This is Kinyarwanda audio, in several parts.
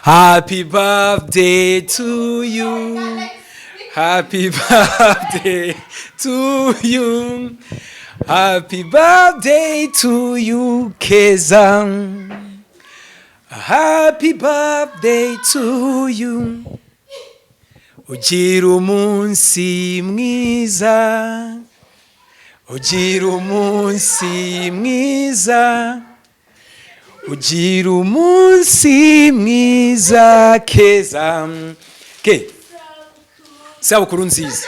Happy birthday to you. Happy birthday to you. Happy birthday to you, Keza. Happy birthday to you. Ugira umunsi mwiza. Ugira umunsi mwiza. Ugira umunsi mwiza, Keza. Ke. Sabukuru nziza.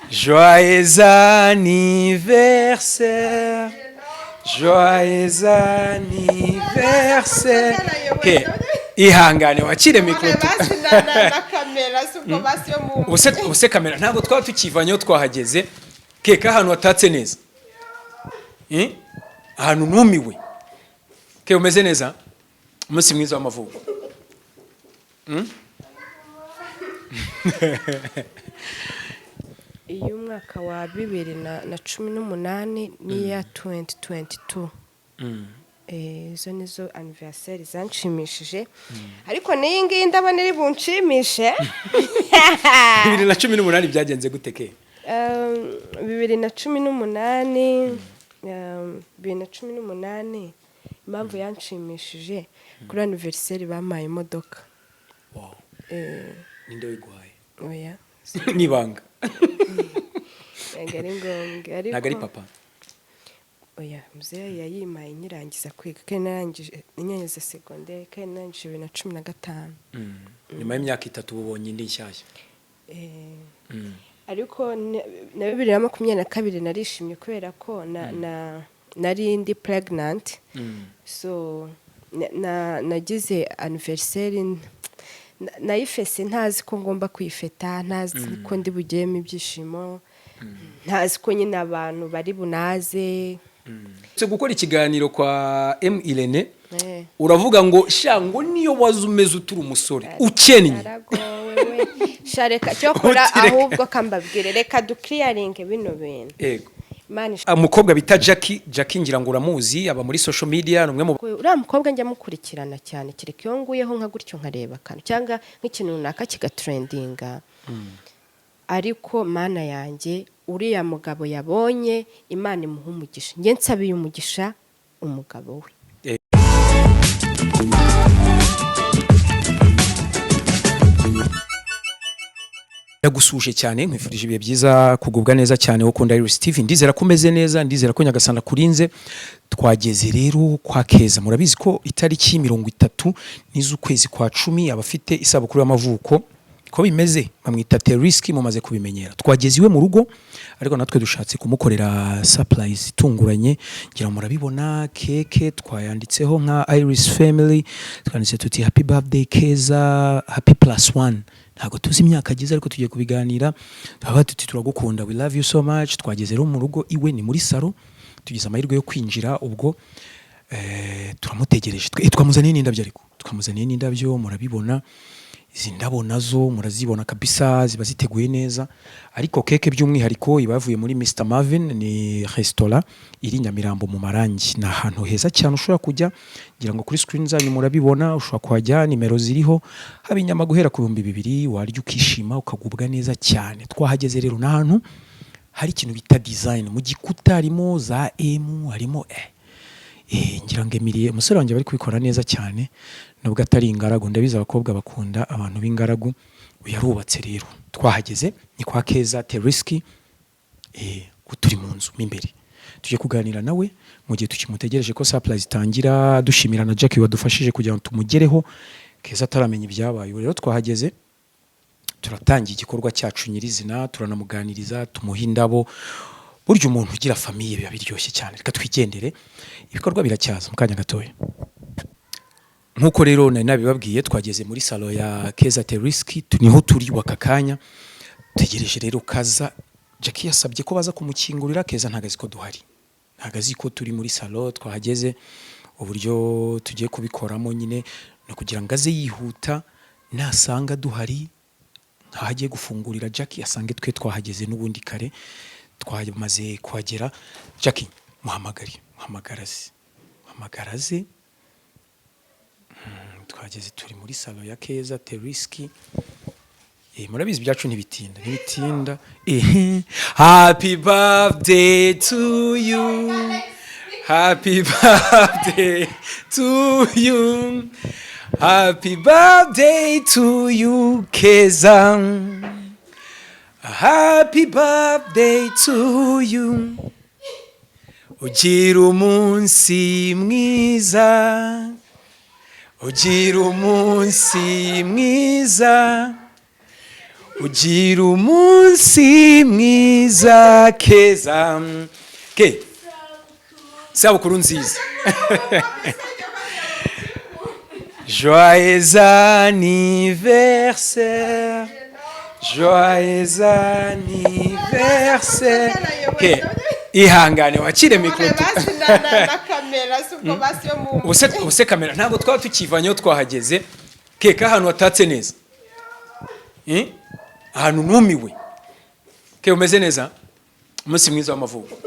Joyeux anniversaire. Joyeux anniversaire. Ke, ihangane wakire mikoro. Basi na kamera si ubwo, basi yo mu Ubuse kamera ntabwo twaba tukivanyeho, twahageze. Keka ahantu hatatse neza. Eh? Ahantu numiwe. Ke, umeze neza? Umunsi mwiza w'amavuko. Iy'umwaka wa 2018 n'iya 2022. Izo nizo anniversaire zanshimishije, ariko n'iyi ngiyi ndabona iri bunshimishe. 2018 byagenze gute, ke? 2018, 2018 impamvu yanshimishije, kuri anniversaire bampaye imodoka. Wow. Eh. Ninde wiguhaye? Oya. Nibanga. Ntabwo ari ngombwa, ariko Ntabwo ari papa? Oya, muzehe yayimpaye nkirangiza kwiga, kandi narangije nyangiza segonderi, kandi narangije 2015. Nyuma y'imyaka 3 ubonye indi nshyashya. Eh, ariko na 2022 narishimye kubera ko na nari ndi pregnant, so nagize anniversaire nayifese ntazi ko ngomba kuyifeta, ntazi ko ndi bugiremo ibyishimo, ntazi ko nyine abantu bari bunaze. Se gukora ikiganiro kwa M Irene, Eh. uravuga ngo sha, ngo niyo waza umeze uturi umusore ukennye. Naragowe we. Sha reka, cyokora Uti reka. Ahubwo kambabwire, reka duclearinge bino bintu. Yego. Imana Umukobwa bita Jackie, Jackie ngira ngo uramuzi, aba muri social media, ni umwe mu Uriya mukobwa njya mukurikirana cyane, kereka iyo nguyeho nka gutyo nkareba akantu cyangwa nk'ikintu runaka kigatrendinga. Ariko Mana yanjye, uriya mugabo yabonye, Imana imuha umugisha. Njye nsabiye umugisha umugabo we. Ndagusuje cyane, nkwifurije ibihe byiza, kugubwa neza cyane. Ukunda Iris TV, ndizera ko umeze neza, ndizera ko Nyagasana akurinze. Twageze rero kwa Keza. Murabizi ko itariki 30 n'iz'ukwezi kwa 10 abafite isabukuru y'amavuko ko bimeze, bamwita Teriski, mumaze kubimenyera. Twageze iwe mu rugo, ariko natwe dushatse kumukorera surprise itunguranye. Ngira ngo murabibona, keke twayanditseho nka Iris Family, twanditse tuti "Happy birthday Keza, happy plus one." Ntabwo tuzi imyaka agize, ariko tugiye kubiganira. Tuba tuti "Turagukunda, we love you so much." Twageze rero mu rugo iwe, ni muri salo, tugize amahirwe yo kwinjira. Ubwo turamutegereje. Twamuzaniye n'indabyo, ariko twamuzaniye n'indabyo, murabibona. Izi ndabo nazo murazibona kabisa, ziba ziteguye neza. Ariko keke by'umwihariko iba yavuye muri Mr Marvin, ni resitora iri Nyamirambo mu Marangi. Ni ahantu heza cyane ushobora kujya, ngira ngo kuri screen zanyu murabibona, ushobora kuhajya, nimero ziriho. Haba inyama guhera ku 2000, warya ukishima, ukagubwa neza cyane. Twahageze rero, ni ahantu hari ikintu bita design mu gikuta, harimo za M, harimo ngira ngo Emilie, umusore wanjye, bari kubikora neza cyane nubwo atari ingaragu. Ndabizi abakobwa bakunda abantu b'ingaragu, uyu yarubatse. Rero twahageze, ni kwa Keza Teriski, turi mu nzu mo imbere, tujye kuganira nawe mu gihe tukimutegereje ko surprise itangira. Dushimira na Jackie wadufashije kugira ngo tumugereho Keza ataramenya ibyabaye. Ubu rero twahageze, turatangiye igikorwa cyacu nyirizina, turanamuganiriza, tumuha indabo. Burya umuntu ugira famille biba biryoshye cyane. Reka twigendere, ibikorwa biracyaza mu kanya gatoya. Nk'uko rero nari nabibabwiye, twageze muri salo ya Keza Teriski, niho turi waka kanya. Tegereje rero Kaza. Jackie yasabye ko baza kumukingurira. Keza ntabwo azi ko duhari, ntabwo azi ko turi muri salo twahageze. Uburyo tugiye kubikoramo nyine ni ukugira ngo aze yihuta, nasanga duhari nkaho agiye gufungurira Jackie, asange twe twahageze n'ubundi kare, twamaze kuhagera. Jackie, muhamagare, muhamagara aze, muhamagara aze. Tuhageze, turi muri salon ya Keza Teriski. Murabizi ibyacu ntibitinda, ntibitinda. Happy birthday to you, happy birthday to you, happy birthday to you Keza, happy birthday to you. Ugira umunsi mwiza, ugira umunsi mwiza, ugira umunsi mwiza Keza. Ke, sabukuru nziza, joyeux anniversaire, joyeux anniversaire. Ke, ihangane wakire mikoro. Basi na kamera si ubwo, basi yo mu Ubuse kamera ntabwo twaba tukivanyeho, twahageze. Keka, ahantu hatatse neza. Eh? Ahantu numiwe. Ke, umeze neza, umunsi mwiza w'amavuko.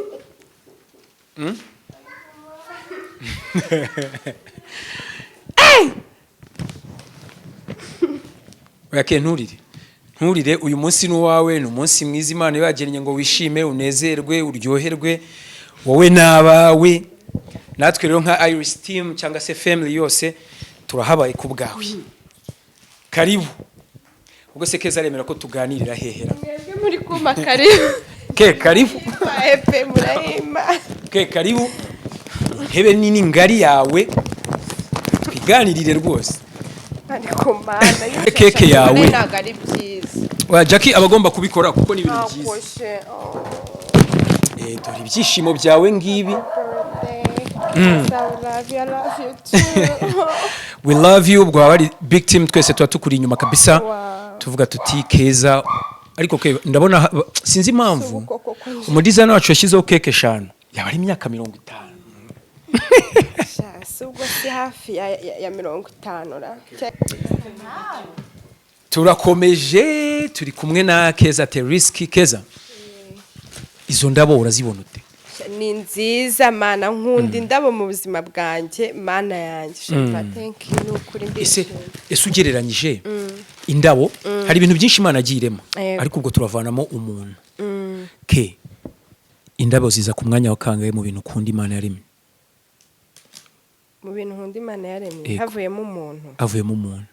Oya ke, nturire, nturire. Uyu munsi ni uwawe, ni umunsi mwiza Imana ibagennye ngo wishime, unezerwe, uryoherwe wowe n'abawe. Natwe rero nka Iris Team cyangwa se family yose turahabaye ku bwawe. Karibu. Ubwo se Keza aremera ko tuganirira hehera? Mwebwe muri kuma karibu. Ke, karibu. Epe murahimba. Ke, karibu, intebe nini ngari yawe, twiganirire rwose. Ariko Mana. Keke yawe. Ntabwo ari byiza. Oya, Jackie aba agomba kubikora kuko ni ibintu byiza. Ntakoshe, oh. Dore ibyishimo byawe ngibi. Birthday. I love you, I love you too. We love you. Ubwo haba hari big team, twese tuba tukuri inyuma kabisa. Tuvuga tuti Keza. Ariko ke, ndabona sinzi impamvu umudesigner wacu yashyizeho keke eshanu, yaba ari imyaka 50. Sha, si ubwo si hafi ya 50 ra. Turakomeje, turi kumwe na Keza Teriski. Keza, izo ndabo urazibona ute? Ni nziza Mana, nkunda indabo mu buzima bwanjye, Mana yanjye. Shema, thank you, ni ukuri Ese ndishimye. Ese ugereranyije indabo, hari ibintu byinshi Imana agiye irema, ariko ubwo turavanamo umuntu. Ke, indabo ziza ku mwanya wa kangahe mu bintu ukunda Imana yaremye? Mu bintu nkunda Imana yaremye? Yego. Havuyemo umuntu? Avuyemo umuntu.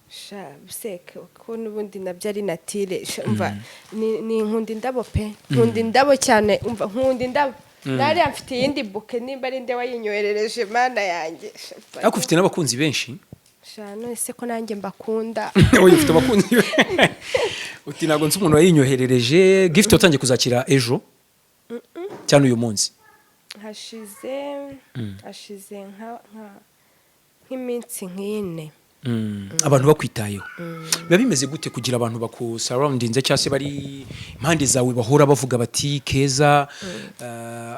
Sha, seke ko n'ubundi nabyo ari nature. Sha, umva, ni nkunda indabo pe, nkunda indabo cyane. Umva, nkunda indabo. Nariya mfite iyindi bouquet, nimba ari nde wayinyoherereje, Mana yanjye. Sha, Ariko ufite n'abakunzi benshi. Sha, none se ko nanjye mbakunda. Oya, ufite abakunzi. Uti ntabwo nzi umuntu wayinyoherereje. Gift watangiye kuzakira ejo cyane, uyu munsi? Hashize nk'iminsi nk'ine. Abantu bakwitayeho, biba bimeze gute kugira abantu bakusurroundinze cyangwa se bari impande zawe, bahora bavuga bati Keza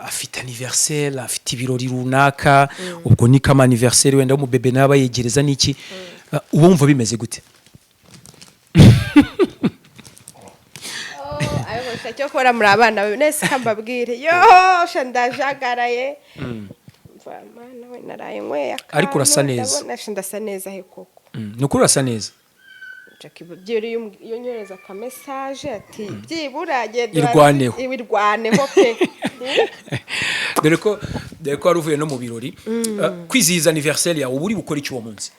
afite anniversaire, afite ibirori runaka, ubwo ni kama anniversaire wenda w'umubebe nawe yegereza n'iki? Uba wumva bimeze gute? Ariko sha, cyo kora muri abana bawe nese kambabwire yo, sha, ndajagaraye. Mva Mana we, naraye nyweye akantu. Ariko urasa neza. Ndabona, sha, ndasa neza he koko? Ni ukuri urasa neza. Jackie, byibura iyo unyohereza aka message ati byibura genda Irwaneho. Irwaneho pe. Dore ko wari uvuye no mu birori. Kwizihiza anniversaire yawe, uba uri bukore iki uwo munsi?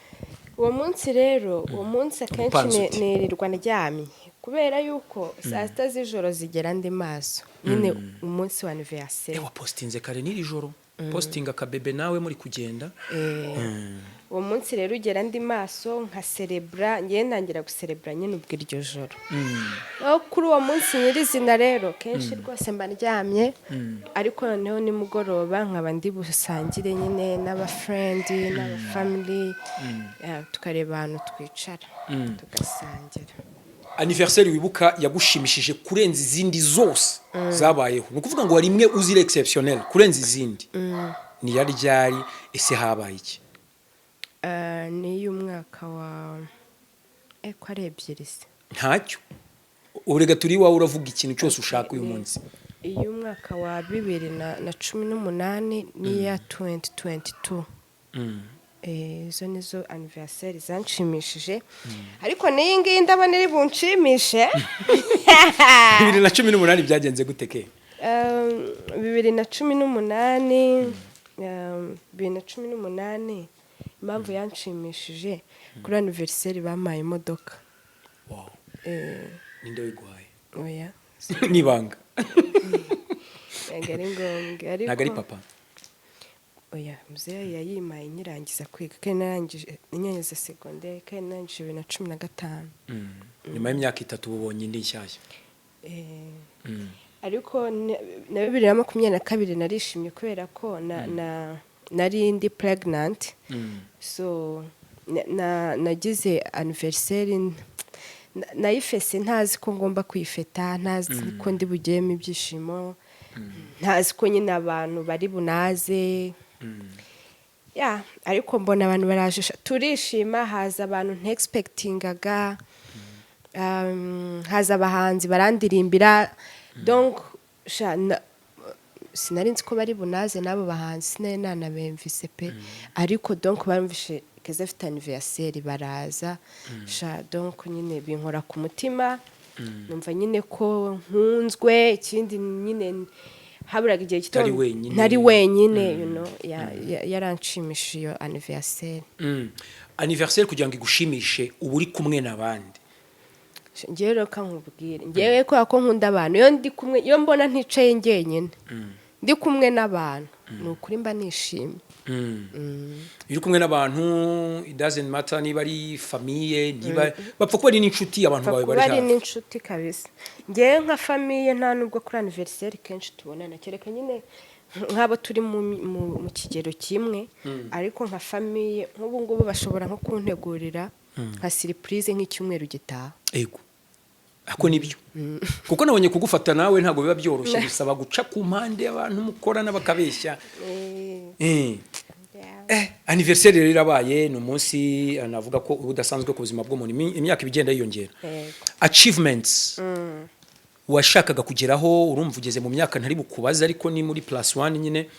Uwo munsi rero, uwo munsi akenshi Upanze ute? Nirirwa ndyamye kubera yuko saa 6 z'ijoro zigera ndi maso nyine, umunsi wa anniversaire. Wapostinze kare n'iri joro, postinga akabebe nawe muri kugenda. Uwo munsi rero ugera ndi maso nka celebra, ngewe ntangira gucelebra nyine ubwo iryo joro. Naho kuri uwo munsi nyirizina rero, kenshi rwose mba ndyamye, ariko noneho nimugoroba nkaba ndi busangire nyine n'abafriends n'abafamily, tukareba ahantu twicara tugasangira. Anniversaire wibuka yagushimishije kurenza izindi zose zabayeho, ni ukuvuga ngo hari imwe uzire exceptionnel kurenza izindi, ni iya ryari? Ese habaye iki? Ni iy'umwaka wa ko ari ebyiri se? Ntacyo, urega turi iwawe, uravuga ikintu cyose ushaka uyu munsi. Iy'umwaka wa 2018 n'iya 2022. Izo nizo anniversaire zanshimishije, ariko n'iyi ngiyi ndabona iri bunshimishe. 2018 byagenze gute ke? 2018, 2018 impamvu yanshimishije, kuri anniversaire bampaye imodoka. Wow! Ninde wiguhaye? Oya. Nibanga? Ntabwo ari ngombwa, ariko Ntabwo ari papa? Oya, muzehe yayimpaye nkirangiza kwiga, kandi narangije nyangiza segonderi, kandi narangije 2015. Nyuma y'imyaka 3 ubonye indi nshyashya. Ariko na 2022 narishimye kubera ko nari ndi pregnant, so nagize anniversaire nayifese ntazi ko ngomba kuyifeta, ntazi ko ndi bugiremo ibyishimo, ntazi ko nyine abantu bari bunaze ya, ariko mbona abantu baraje turishima, haza abantu ntexpectingaga, haza abahanzi barandirimbira. Donc sha, sinari nzi ko bari bunaze n'abo bahanzi, sinari nanabemvise pe, ariko donc bamvishe Keza afite anniversaire baraza sha. Donc nyine binkora ku mutima, numva nyine ko nkunzwe. Ikindi nyine haburaga igihe gito Ntari wenyine. Ntari wenyine, yaranshimishije iyo anniversaire. Anniversaire kugira ngo igushimishe uba uri kumwe n'abandi. Ngewe rero nkubwire, ngewe kubera ko nkunda abantu, iyo ndi kumwe, iyo mbona nticaye njyenyine, ndi kumwe n'abantu, ni ukuri mba nishimye. Iyo uri kumwe n'abantu, it doesn't matter niba ari famille, niba bapfa kuba ari n'inshuti, abantu Pfa bawe kuba bari ari hafi. n'inshuti kabisa. Ngewe nka famille nta nubwo kuri anniversaire kenshi tubonana, kereka nyine nk'abo turi mu kigero kimwe, ariko nka famille nk'ubu ngubu bashobora nko kuntegurira nka surprise nk'icyumweru gitaha. Ego, ako nibyo, kuko nabonye kugufata nawe ntabwo biba byoroshye, bisaba guca ku mpande abantu mukorana bakabeshya. Anniversaire rero irabaye, ni umunsi navuga ko uba udasanzwe ku buzima bw'umuntu. Imyaka iba igenda yiyongera. Achievements washakaga kugeraho, urumva ugeze mu myaka ntari bukubaze, ariko ni muri plus one nyine,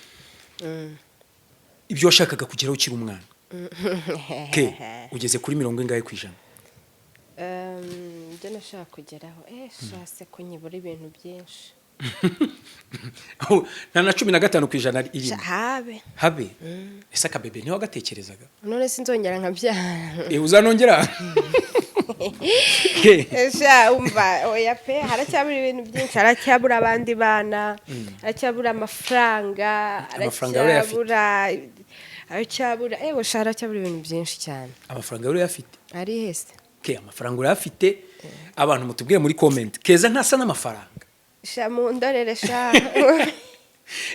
ibyo washakaga kugeraho ukiri umwana ke, ugeze kuri mirongo ingahe ku ijana? Ibyo nashaka kugeraho, shase ko nyibura ibintu byinshi. Nta na 15% irimo? Habe. Habe. Ese akabebe ntiwagatekerezaga? None sinzongera nkabyara? Uzanongera? Ke. Sha umva, oya pe, haracyabura ibintu byinshi, haracyabura abandi bana, haracyabura amafaranga. Amafaranga urayafite? Haracyabura, ewe sha, haracyabura ibintu byinshi cyane. Amafaranga urayafite? Ari hese? Ke, amafaranga urayafite. Abantu mutubwire muri comment, Keza ntasa n'amafaranga? Sha mundorere sha.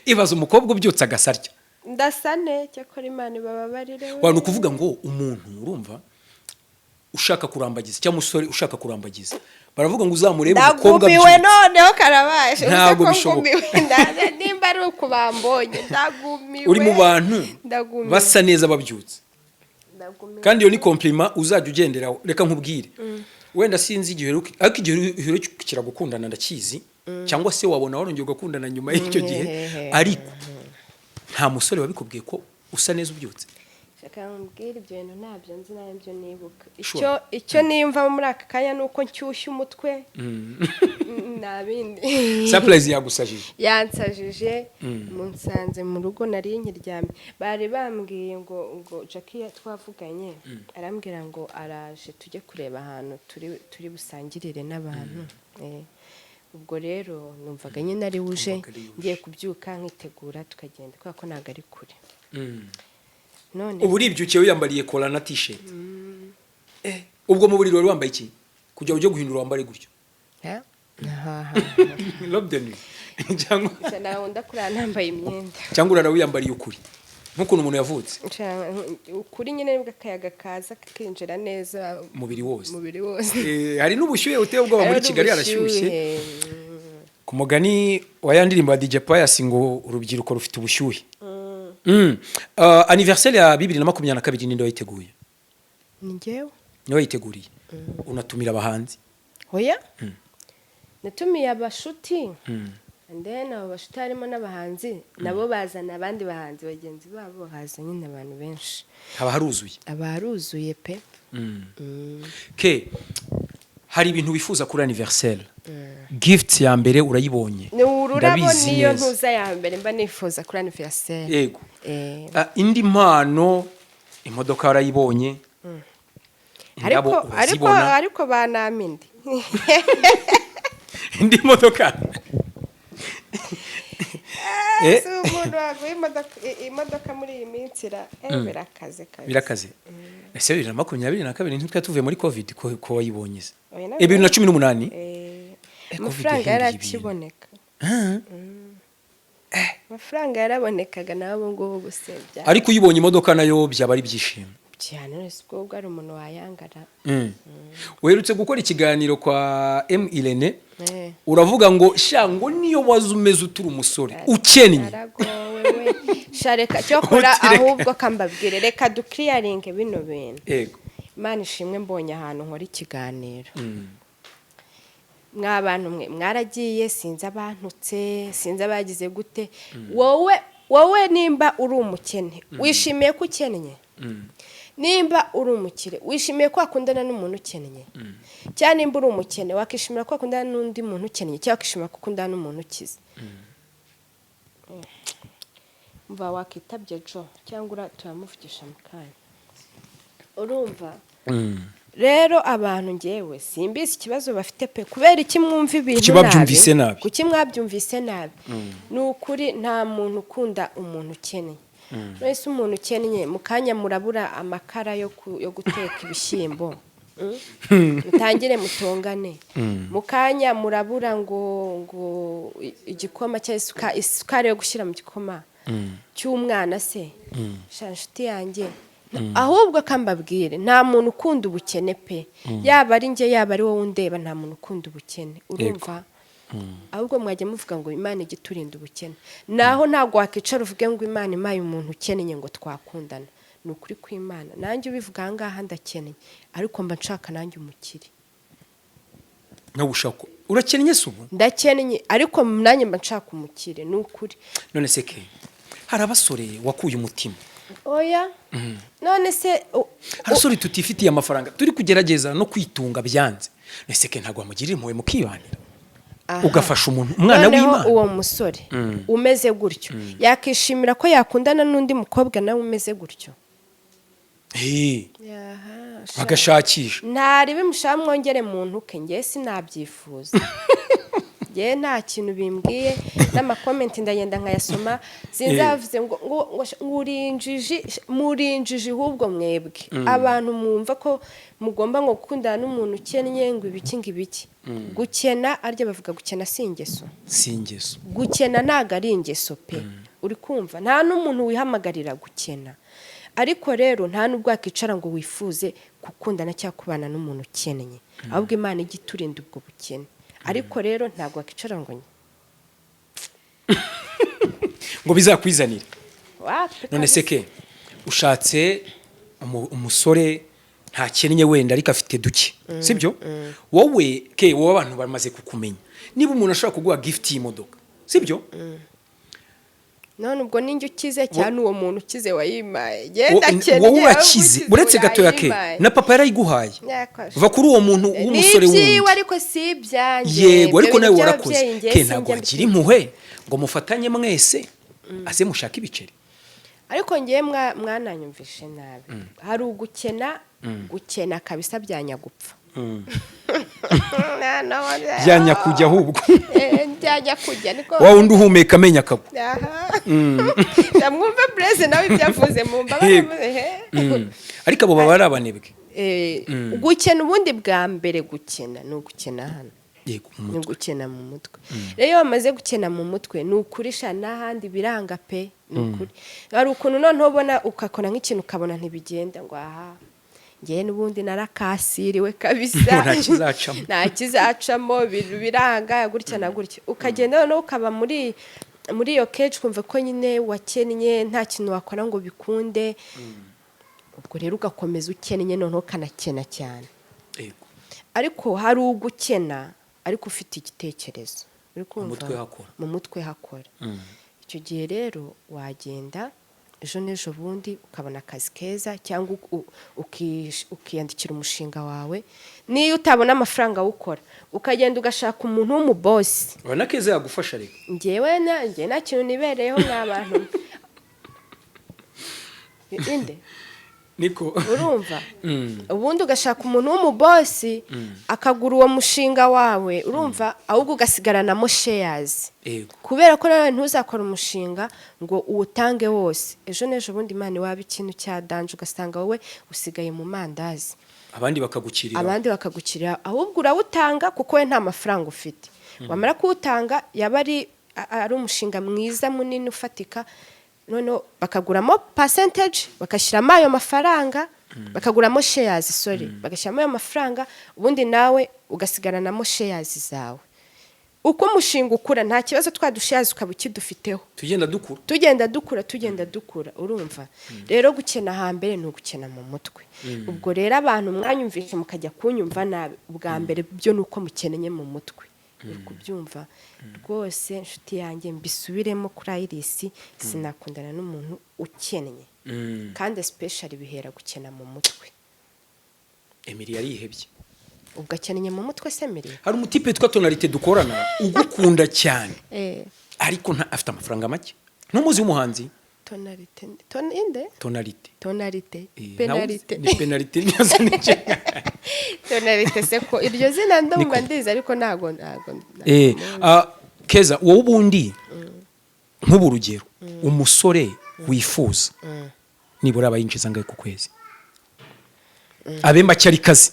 Ibaza umukobwa ubyutse agasarya. Ndasa ne? Cyakora Imana ibababarire we. Waba ukuvuga ngo umuntu urumva ushaka kurambagiza cyangwa umusore ushaka kurambagiza, baravuga ngo uzamurebe umukobwa Ndagumiwe. abyutse. Noneho karabaye. Uzi Ntabwo ko bishoboka. ngumiwe. Nimba ari uku bambonye, ndagumiwe. Uri mu bantu Ndagumiwe. basa neza babyutse. Ndagumiwe. Kandi iyo ni compliment uzajya ugenderaho. Reka nkubwire, wenda sinzi igihe uheruka, ariko igihe uherukira gukundana ndakizi, cyangwa se wabona warongeye ugakundana nyuma y'icyo gihe, ariko nta musore wabikubwiye ko usa neza ubyutse? Reka nkubwire, ibyo bintu ntabyo nzi, ntabyo nibuka. Sure. Icyo niyumva muri aka kanya ni uko nshyushya umutwe, nta bindi. Surprise yagusajije. Yansajije. Munsanze mu rugo, nari nkiryamye, bari bambwiye ngo Jackie twavuganye, arambwira ngo araje tujye kureba ahantu turi busangirire n'abantu. Ubwo rero numvaga nyine ari wuje. Numvaga ari wuje. Ngiye kubyuka nkitegura tukagenda, kubera ko ntabwo ari kure. None Ubu uribyukiye wiyambariye kola na t-shirt. Ubwo mu buriri wari wambaye iki kugira ujye guhindura wambare gutyo? Ha? Aha. Robe de nuit cyangwa? Gusa nawe ndakurara nambaye imyenda. Cyangwa urara wiyambariye ukuri nk'ukuntu umuntu yavutse? Ukuri nyine nibwo akayaga kaza kakinjira neza. Umubiri wose. Umubiri wose. Hari n'ubushyuhe buteye ubwoba muri Hari Kigali, harashyushye. n'ubushyuhe. Ku mugani wa ya ndirimbo ya DJ Pius ngo urubyiruko rufite ubushyuhe. Anniversaire ya 2022 ninde wayiteguye? Ni njyewe. Niwe wayiteguriye, unatumira abahanzi? Oya, natumiye abashuti. And then abo bashuti harimo n'abahanzi, nabo bazana abandi bahanzi bagenzi babo, haza nyine abantu benshi. Haba haruzuye. Aba haruzuye pe. Ke, hari ibintu wifuza kuri anniversaire? Gift ya mbere urayibonye. Ni ururabo. Ndabizi Niyo neza. ntuza ya mbere mba nifuza kuri anniversaire. Ah, indi mpano, imodoka warayibonye, indabo Ariko urazibona. ariko banama indi. Indi modoka. Si umuntu waguha imodoka muri iyi minsi birakaze kabisa. Birakaze. Ese 2022 ntitwari tuvuye muri Covid, ko wayibonye se? Oya, 2018. Covid Amafaranga yahinduye yarakiboneka. Ah. Amafaranga yarabonekaga, nawe ubu ngubu gusebya. Ariko uyibonye imodoka nayo byaba ari ibyishimo. Cyane wese, ubwo ubwo ari umuntu wayangara. Uherutse gukora ikiganiro kwa M Irene, uravuga ngo sha, ngo niyo waza umeze uturi umusore ukennye. Naragowe we. Sha reka cyokora. Utireka. Ahubwo kambabwire, reka duclearinge bino bintu. Imana ishimwe, mbonye ahantu nkora ikiganiro. Mwa bantu mwe mwaragiye, sinzi abantutse, sinzi abagize gute. Wowe nimba uri umukene, wishimiye ko ukennye? Nimba uri umukire, wishimiye ko wakundana n'umuntu ukennye? Cyangwa nimba uri umukene, wakishimira ko wakundana n'undi muntu ukennye, cyangwa wakishimira ko ukundana n'umuntu ukize? Mva wakitabye Jo, cyangwa turamuvugisha mu kanya. Urumva rero, abantu ngewe simbizi ikibazo bafite pe. Kubera iki mwumva ibintu Kuki babyumvise nabi? Kuki mwabyumvise nabi? Ni ukuri, nta muntu ukunda umuntu ukennye. Wese umuntu ukennye, mu kanya murabura amakara yo guteka ibishyimbo. Mutangire mutongane. Mu kanya murabura ngo igikoma cyangwa isukari yo gushyira mu gikoma cy'umwana se. Sha nshuti yanjye, ahubwo kambabwire, nta muntu ukunda ubukene pe. Yaba ari njye, yaba ari wowe undeba, nta muntu ukunda ubukene. Urumva, ahubwo mwajya muvuga ngo Imana ijye iturinda ubukene. Naho ntabwo wakwicara uvuge ngo Imana impaye umuntu ukennye ngo twakundana. Ni ukuri kw'Imana, nanjye ubivuga aha ngaha ndakennye, ariko mba nshaka nanjye umukire. Nawe ushaka, urakennye se ubu? Ndakennye, ariko nanjye mba nshaka umukire, ni ukuri. None se ke, hari abasore wakuye umutima? Oya, none se Hari abasore tutifitiye amafaranga, turi kugerageza no kwitunga byanze. None se ke, ntabwo wamugirira impuhwe mukibanira? Aha. Ugafasha umuntu, umwana Noneho w'Imana. uwo musore umeze gutyo yakishimira ko yakundana n'undi mukobwa nawe umeze gutyo? Aha, sha. Bagashakisha. Ntari bimushaka, mwongere mu ntuke, ngewe sinabyifuza. Ngewe nta kintu bimbwiye, n'amacomments ndagenda nkayasoma. Sinzavuze ngo uri injiji, muri injiji ahubwo mwebwe abantu mwumva ko mugomba ngo gukundana n'umuntu ukennye, ngo ibiki ngo ibiki. Gukena, arya bavuga gukena si ingeso. Si ingeso. Gukena ntabwo ari ingeso pe. Uri kumva, nta n'umuntu wihamagarira gukena, ariko rero nta n'ubwo wakwicara ngo wifuze gukundana cyangwa kubana n'umuntu ukennye. Ahubwo Imana ijya iturinda ubwo bukene, ariko rero ntabwo wakwicara ngo Ngo bizakwizanire. Wapi. None se Kabisa. ke, ushatse umusore ntakennye wenda, ariko afite duke, sibyo? Wowe ke, wowe abantu bamaze kukumenya, niba umuntu ashobora kuguha gift y'imodoka, sibyo? None ubwo ninjye ukize cyane, uwo muntu ukize wayimaye? Genda kene. Wowe urakize. Uretse gatoya ke, na papa yarayiguhaye. Va kuri uwo muntu w'umusore Ni ibyiwe, wundi. ariko si ibyanjye. Yego, ariko Ibyo nawe bintu warakoze. by'ababyeyi njye Ke, sinjya ntabwo wagira mbikora. impuhwe ngo mufatanye mwese, aze mushake ibiceri? Ariko ngewe mwananyumvishe nabi. Hari ugukena, gukena kabisa bya nyagupfa. Bya nyakujya ahubwo. Bya nyakujya niko. Wa wundi uhumeka amenyo akagwa. Aha. Mwumve Bureze nawe ibyo avuze mu mbabare. Yego. Ariko abo baba ari abanebwe. Gukena ubundi bwa mbere, gukena ni ugukena hano. Yego, mu Ni mutwe. ugukena mu mutwe. Rero iyo wamaze gukena mu mutwe, ni ukurisha n'ahandi biranga pe, ni ukuri. Hari ukuntu noneho ubona ugakora nk'ikintu ukabona ntibigenda, ngo aha ngewe n'ubundi narakasiriwe kabisa. Nta kizacamo. Nta kizacamo, ibintu biranga gutya na gutya, ukagenda noneho ukaba muri iyo keji, ukumva ko nyine wakennye, nta kintu wakora ngo bikunde. Ubwo rero ugakomeza ukennye, noneho ukanakena cyane. Ariko hari ugukena ariko ufite igitekerezo. Uri kumva? Mutwe hakora. Mu mutwe hakora. Icyo gihe rero wagenda ejo n'ejo bundi ukabona akazi keza, cyangwa ukiyandikira umushinga wawe. Niyo utabona amafaranga awukora, ukagenda ugashaka umuntu w'umubosi. Urabona Keza yagufasha reka. Njyewe njye nta kintu nibereyeho mwa bantu inde. Niko. Urumva, ubundi ugashaka umuntu w'umubosi akagura uwo mushinga wawe, urumva, ahubwo ugasigaranamo shares. Kubera ko nawe ntuzakora umushinga ngo uwutange wose, ejo n'ejo bundi Imana iwaba ikintu cya danger, ugasanga wowe usigaye mu mandazi. Abandi bakagukirira. Abandi bakagukirira. Ahubwo urawutanga kuko we nta mafaranga ufite. Wamara kuwutanga, yaba ari umushinga mwiza munini ufatika, noneho bakaguramo percentage, bagashyiramo ayo mafaranga, bakaguramo shares, sorry, bagashyiramo ayo mafaranga, ubundi nawe ugasigaranamo shares zawe. Uko umushinga ukura, nta kibazo, twa dushares ukaba ukidufiteho. Tugenda dukura. Tugenda dukura, tugenda dukura. Urumva rero, gukena hambere ni ugukena mu mutwe. Ubwo rero abantu mwanyumvishe mukajya kunyumva nabi, ubwa mbere byo ni uko mukeneye mu mutwe. Uri kubyumva rwose, inshuti yanjye, mbisubiremo kuri Iris, sinakundana n'umuntu ukennye, kandi especially bihera gukena mu mutwe. Emily yarihebye. Ubwo akennye mu mutwe se Emily? Hari umutipe witwa Tonalite dukorana ugukunda cyane, ariko nta afite amafaranga make. Ntumuzi w'umuhanzi? Tonalite ton inde? Tonalite. Tonalite. Penalite. Penalite. Ni penalite niyo nicyo. Tonalite se, ko iryo zina ndumva Niko. ndizi, ariko ntago. Keza, wowe ubundi nk'ubu urugero, umusore wifuza nibura aba yinjiza angahe ku kwezi, abe make ari kazi,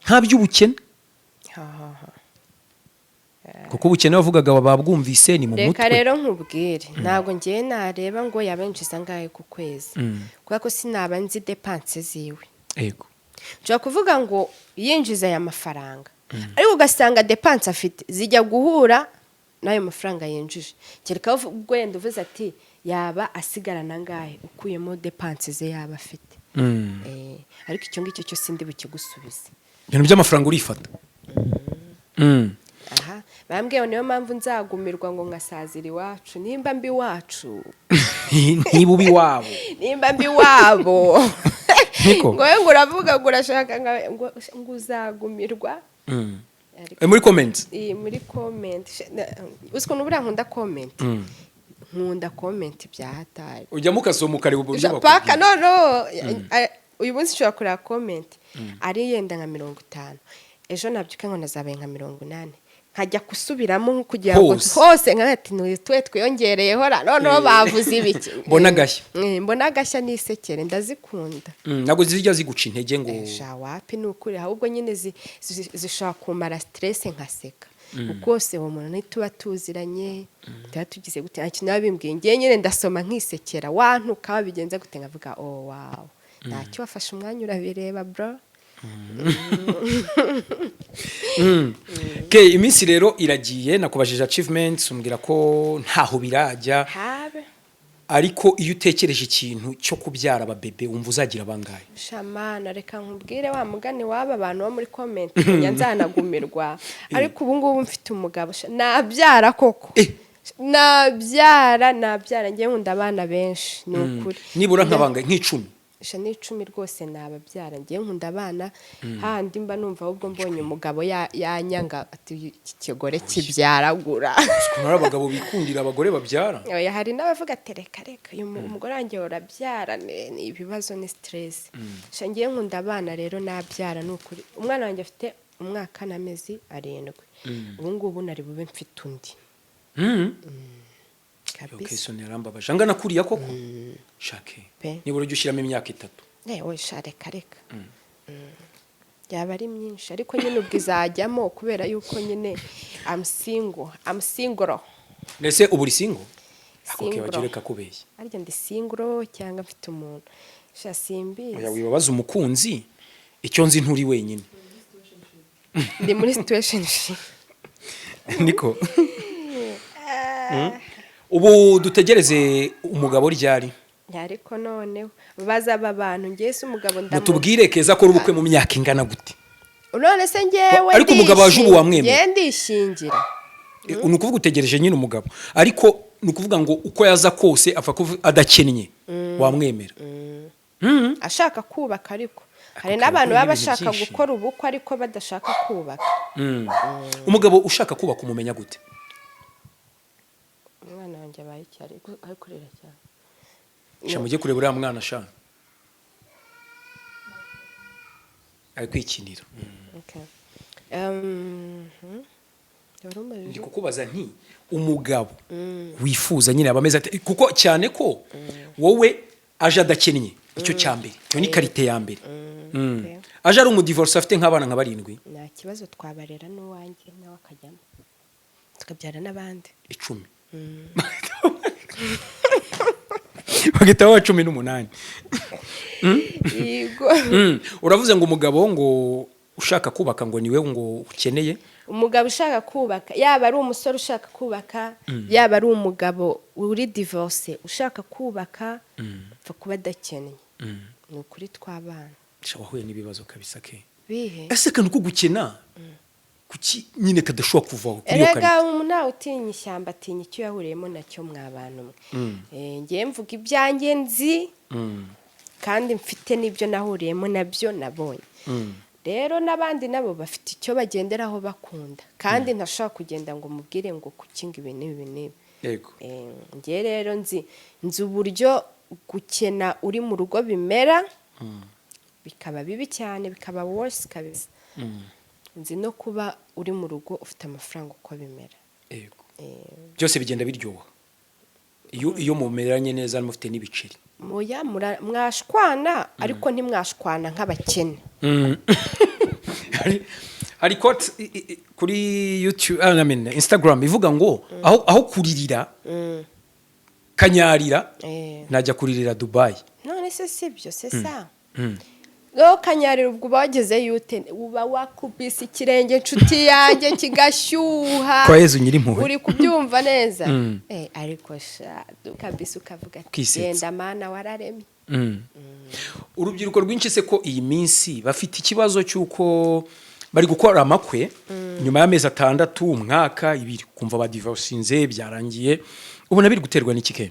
nta by'ubukene? Ha, ha, ha. Kuko ubukene wavugaga babwumvise ni mu Reka mutwe. rero nkubwire, ntabwo ngiye nareba ngo yaba yinjiza angahe ku kwezi, kubera ko sinaba nzi dépenses ziwe. Nshobora kuvuga ngo yinjiza aya mafaranga, ariko ugasanga dépenses afite zijya guhura n'ayo mafaranga yinjije. Kereka ubwo wenda uvuze ati yaba asigarana angahe ukuyemo dépenses ze yaba afite. Ariko icyo ngicyo cyo sindi bukigusubize. Ibintu by'amafaranga urifata. Aha bambwiye ngo niyo mpamvu nzagumirwa ngo nkasazira iwacu, nimba mbi iwacu. Niba uba iwabo. Nimba mbi iwabo. Niko. Ngo we ngo uravuga ngo urashaka ngo uzagumirwa. Ariko Muri comment. Iyi muri comment, uzi ukuntu buriya nkunda comment, nkunda comment bya hatari. Ujyamo ukasoma, ukareba uburyo Paka bakubwira. Noneho uyu munsi nshobora kureba comment ari yenda nka 50, ejo nabyuka ngo nazabaye nka 80, nkajya gusubiramo nko kugira ngo Hose. Hose nka ati twe twiyongereyeho ra, noneho bavuze ibiki? Mbona agashya. Mbona agashya nisekere, ndazikunda. Ntabwo zijya ziguca intege ngo Sha, wapi, ni ukuri. Ahubwo nyine zishobora kumara stress nkaseka rwose. Uwo muntu ntituba tuziranye, tuba tugize gute, nta kintu biba bimbwiye. Ngewe nyine ndasoma nkisekera, wantuka wabigenza gute, nkavuga: "Oh wow, ntacyo, wafashe umwanya urabireba, bro." Okay, iminsi rero iragiye. Nakubajije achievements, umbwira ko ntaho birajya. Habe. Ariko iyo utekereje ikintu cyo kubyara ababebe, wumva uzagira bangahe? Shamana, reka nkubwire, wa mugani w'aba bantu bo muri comment, menya nzanagumirwa, ariko ubu ngubu mfite umugabo, sha, nabyara koko. Nabyara, nabyara. Ngewe nkunda abana benshi, ni ukuri. Nibura nka bangahe, nk'10? Sha, n'10 rwose nababyara. Ngewe nkunda abana handi mba numva ahubwo mbonye umugabo yanyanga ati: "Iki kigore kibyaragura." Ukuntu hari abagabo bikundira abagore babyara. Oya, hari n'abavuga ati: "Reka reka, uyu umugore wanjye urabyara, ni ibibazo, ni stress." Sha, ngewe nkunda abana rero, nabyara ni ukuri. Umwana wanjye afite umwaka n'amezi 7, ubu ngubu nari bube mfite undi. Okay, Kabisa. So yarambabaje angana kuriya koko shake. Pe. Nibura ujya ushyiramo imyaka 3. Ewe sha, reka reka. Yaba ari myinshi, ariko nyine ubwo izajyamo kubera yuko nyine I'm single, I'm single. Mbese ubu uri single ako? Single. Wagira reka kubeshya. Arya ndi single cyangwa mfite umuntu? Sha, simbizi. Oya, wibabaza umukunzi. Icyo nzi, nturi wenyine. Ndi muri situationship. Niko. Ubu dutegereze umugabo ryari? Ariko noneho baza aba bantu, ngewe se umugabo ndamu Mutubwire Keza akora ubukwe mu myaka ingana gute? None se ngewe Ariko umugabo waje ubu wamwemera? Ngewe ndishingira. Ni ukuvuga utegereje nyine umugabo, ariko ni ukuvuga ngo uko yaza kose apfa kuba adakennye wamwemera. Ashaka kubaka, ariko hari Ako n'abantu kantu baba n'ibintu bashaka byinshi. gukora ubukwe ariko badashaka kubaka. Umugabo ushaka kubaka umumenya gute? Umwana wanjye abaye iki? Ari kurira cyane. Sha, mujye kureba uriya mwana, sha, ari kwikinira. Okay. Wari umbajije? Ndi kukubaza nti umugabo wifuza nyine aba ameze ate? Kuko cyane ko wowe aje adakennye, icyo cya mbere, icyo ni qualité ya mbere. Okay. Aje ari umudivorce afite nk'abana nka barindwi? Nta kibazo, twabarera n'uwanjye nawe akajyamo, tukabyara n'abandi. 10, bagahita baba 18. Yego. Uravuze ngo umugabo ngo ushaka kubaka ngo niwe ngo ukeneye. Umugabo ushaka kubaka, yaba ari umusore ushaka kubaka, yaba ari umugabo uri divorce ushaka kubaka, apfa kuba adakennye, ni ukuri tw'abana. Sha, wahuye n'ibibazo kabisa ke. Bihe? Ese akantu ko gukena kuki nyine kadashobora kuvaho kuri iyo Erega qualité? umuntu ntawe utinya ishyamba atinya icyo yahuriyemo nacyo. Mwa bantu mwe, ngewe mvuga ibyanjye nzi kandi mfite n'ibyo nahuriyemo nabyo nabonye. Rero n'abandi nabo bafite icyo bagenderaho bakunda, kandi ntashobora kugenda ngo mubwire ngo kuki ngo ibi n'ibi n'ibi. Njye rero nzi uburyo gukena uri mu rugo bimera, bikaba bibi cyane, bikaba worse kabisa. Nzi no kuba uri mu rugo ufite amafaranga uko bimera. Byose bigenda biryoha iyo mumeranye neza mufite n'ibiceri. Muya mwashwana, ariko ntimwashwana nk'abakene. Hari quote kuri YouTube, I mean, Instagram ivuga ngo aho kuririra kanyarira najya kuririra Dubai. None se sibyo se sa rero kanyarira, ubwo uba wagezeyo ute? Uba wakubise ikirenge, inshuti yanjye, kigashyuha. Kwa Yezu Nyirimpuhwe. Uri kubyumva neza? Ariko sha kabisa ukavuga ati Ukisetsa. Genda Mana wararemye. Urubyiruko rwinshi se ko iyi minsi bafite ikibazo cy'uko bari gukora amakwe, nyuma y'amezi 6, umwaka, 2, kumva badivorcinze byarangiye, ubona biri guterwa n'iki ke?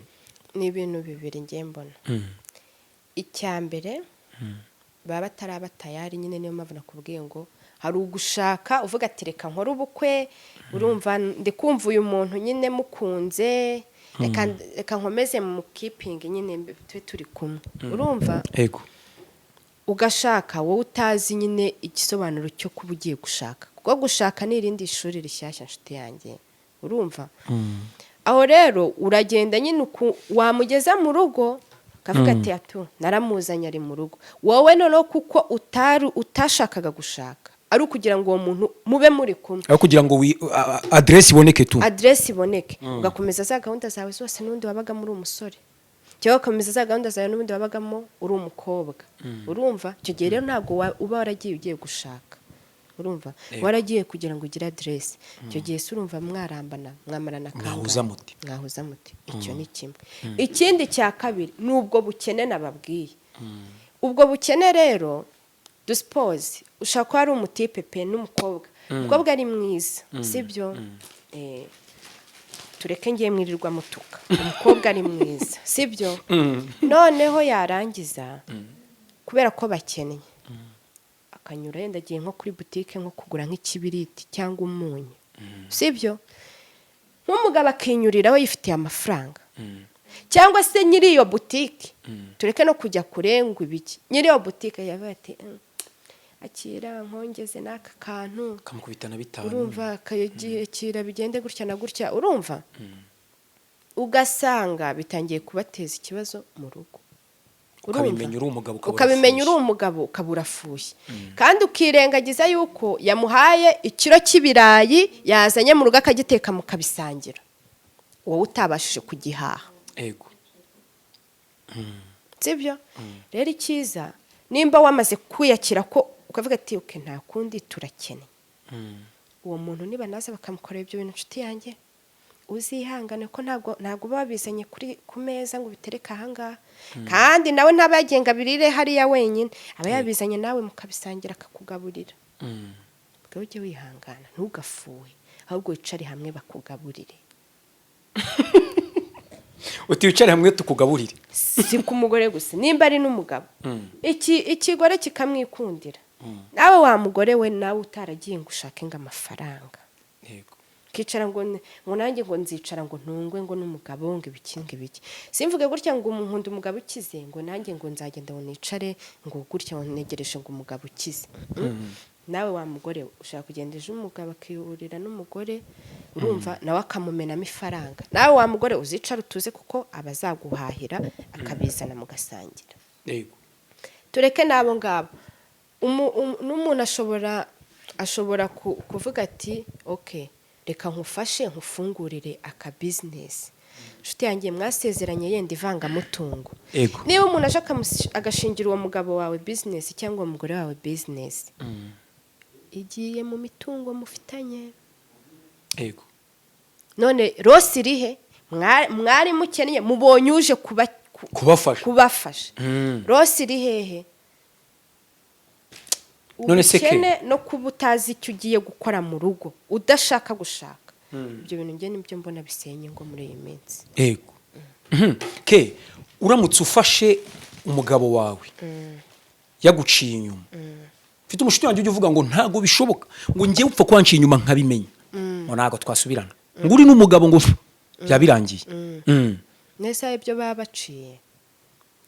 Ni ibintu bibiri ngiye mbona. Icya mbere, baba bataraba tayari nyine. Niyo mpamvu nakubwiye ngo hari ugushaka uvuga ati reka nkore ubukwe, urumva ndi kumva uyu muntu nyine mukunze, reka nkomeze mu keeping nyine tube turi kumwe, urumva? Ego. Ugashaka wowe utazi nyine igisobanuro cyo kuba ugiye gushaka, kuko gushaka ni irindi shuri rishyashya, nshuti yanjye, urumva? Aho rero uragenda nyine wamugeza mu rugo ukavuga ati atu naramuzanye ari mu rugo. Wowe noneho kuko utari utashakaga gushaka, ari ukugira ngo uwo muntu mube muri kumwe, aho kugira ngo aderesi iboneke tu. Aderesi iboneke, ugakomeza za gahunda zawe zose n'ubundi wabagamo uri umusore, cyangwa ugakomeza za gahunda zawe n'ubundi wabagamo uri umukobwa, urumva? Icyo gihe rero ntabwo uba waragiye ugiye gushaka, urumva? Waragiye kugira ngo ugire aderesi. Icyo gihe se urumva mwarambana, mwamarana kangahe? Mwahuza muti? Mwahuza muti? Icyo ni kimwe. Ikindi cya kabiri ni ubwo bukene nababwiye. Ubwo bukene rero, dusipoze ushobora kuba ari umutipe pe n'umukobwa, umukobwa ari mwiza, sibyo? Tureke ngiye mwirirwa mutuka. Umukobwa ari mwiza, sibyo? Noneho yarangiza, kubera ko bakennye, akanyura yenda agiye nko kuri butike nko kugura nk'ikibiriti cyangwa umunyu, sibyo? Nk'umugabo akinyuriraho yifitiye amafaranga, cyangwa se nyiri iyo butike, tureke no kujya kure ngo ibiki, nyiri iyo butike yabaye ati akira nkongeze n'aka kantu." Kamukubita na 5. Urumva, akakira bigende gutya na gutya, urumva? Ugasanga bitangiye kubateza ikibazo mu rugo. Urumva? Ukabimenya uri umugabo, ukaba Ukabimenya uri urafushye. umugabo, ukaba urafushye, kandi ukirengagiza yuko yamuhaye ikiro cy'ibirayi yazanye mu rugo akagiteka mukabisangira, wowe utabashije kugihaha. Sibyo? Rero icyiza, nimba wamaze kwiyakira ko ukavuga ati okay, nta kundi, turakennye, uwo muntu niba naza bakamukorera ibyo bintu, inshuti yanjye, uzihangane, ko ntabwo uba wabizanye ku meza ngo ubitereke ahangaha, kandi nawe ntaba yagenga abirire hariya wenyine, aba yabizanye nawe mukabisangira, akakugaburira. Ubwo ujye wihangana, ntugafuhe, ahubwo wicare hamwe bakugaburire. Uti wicare hamwe tukugaburire. Si ku mugore gusa, nimba ari n'umugabo, iki ikigore kikamwikundira. Nawe wa mugore we, nawe utaragiye ngo ushake ngo amafaranga, kicara ngo nanjye ngo nzicara ngo ntungwe ngo n'umugabo, ngo ibiki ngo ibiki. Simvuge gutya ngo nkunda umugabo ukize, ngo nanjye ngo nzagenda ngo nicare ngo gutya ngo ntegereje ngo umugabo ukize. Nawe wa mugore we, ushaka kugenda ejo umugabo akihurira n'umugore, urumva, nawe akamumenamo ifaranga. Nawe wa mugore uzicara utuze, kuko aba azaguhahira akabizana mugasangira. Tureke n'abo ngabo. N'umuntu ashobora kuvuga ati: "Ok, reka nkufashe nkufungurire aka business." Inshuti yanjye, mwasezeranye yenda ivangamutungo. Niba umuntu aje agashingira uwo mugabo wawe business cyangwa uwo mugore wawe business, igiye mu mitungo mufitanye. None loss irihe? Mwari mukennye, mubonye uje kuba Kubafasha. kubafasha. Loss iri hehe? None se ke- Ubukene no kuba utazi icyo ugiye gukora mu rugo, udashaka gushaka, ibyo bintu njye nibyo mbona bisenya ingo muri iyi minsi. Yego. Ke uramutse ufashe umugabo wawe yaguciye inyuma, mfite umushuti wanjye ujya uvuga ngo ntabwo bishoboka, ngo njyewe upfa kuba wanciye inyuma nkabimenya, ngo ntabwo twasubirana, ngo uri n'umugabo, ngo byaba birangiye. Nese ibyo baba baciye,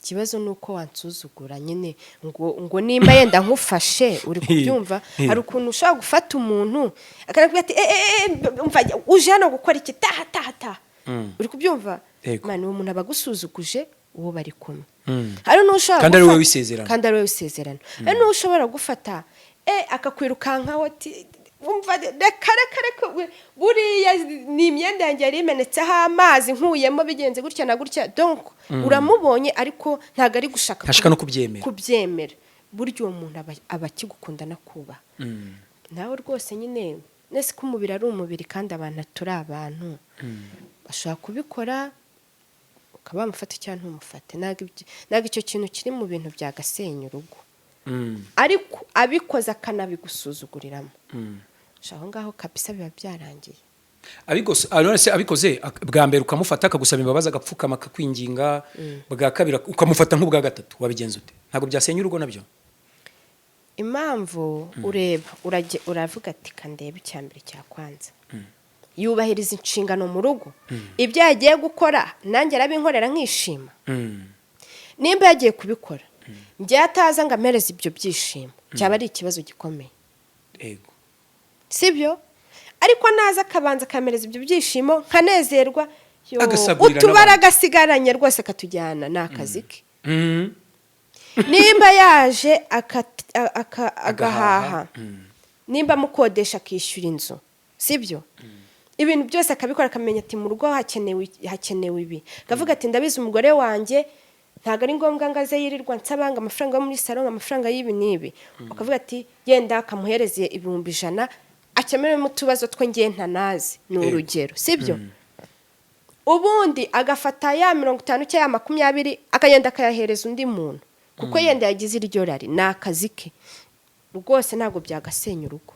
ikibazo ni uko wansuzugura nyine, ngo nimba yenda nkufashe, uri kubyumva, hari ukuntu ushobora gufata umuntu akakubwira ati: "Eh, eh, eh, umva, uje hano gukora iki? Taha, taha, taha." Uri kubyumva? Yego. Man, uwo muntu aba agusuzuguje uwo bari kumwe. Hari n'ushobora Kandi ari wowe w'isezerano. Kandi ari wowe w'isezerano. Hari n'ushobora gufata akakwirukankaho ati: "Umva, reka, reka, reka, buriya ni imyenda yanjye yari imenetseho amazi nkuyemo, bigenze gutya na gutya." Donc uramubonye, ariko ntabwo ari gushaka Ntashaka no kubyemera. kubyemera. Burya uwo muntu aba akigukunda no kubaha nawe rwose nyine. Nese ko umubiri ari umubiri kandi abantu turi abantu, bashobora kubikora ukaba wamufata cyangwa ntumufate. Ntabwo icyo kintu kiri mu bintu byagasenya urugo, ariko abikoze akanabigusuzuguriramo, aho ngaho kabisa biba byarangiye. None se abikoze bwa mbere ukamufata akagusaba imbabazi, agapfukama akakwinginga, bwa kabiri ukamufata nk'ubwa gatatu, wabigenza ute? Ntabwo byasenya urugo nabyo? Impamvu ureba uravuga ati: "Kandeba icya mbere cyakwanza, yubahiriza inshingano mu rugo, ibyo yagiye gukora nanjye arabinkorera nkishima." Nimba yagiye kubikora njye ataza ngo ampereze ibyo byishimo, cyaba ari ikibazo gikomeye. Sibyo? Ariko naza akabanza akamereza ibyo byishimo nkanezerwa, yo, Agasagurira utubara n'abandi. agasigaranye rwose akatujyana, ni akazi ke. Nimba yaje agahaha, nimba amukodesha akishyura inzu, sibyo, ibintu byose akabikora, akamenya ati mu rugo hakenewe ibi, akavuga ati: "Ndabizi umugore wanjye ntabwo ari ngombwa ngo aze yirirwa nsaba ngo amafaranga yo muri salon, ngo amafaranga y'ibi n'ibi." Akavuga ati yenda akamuhereze 100,000 akemuremo utubazo twe ngiye ntanazi, ni urugero, sibyo? Ubundi agafata ya 50 cyangwa ya 20 akagenda akayahereza undi muntu kuko yenda yagize iryo rari, ni akazi ke rwose, ntabwo byagasenya urugo.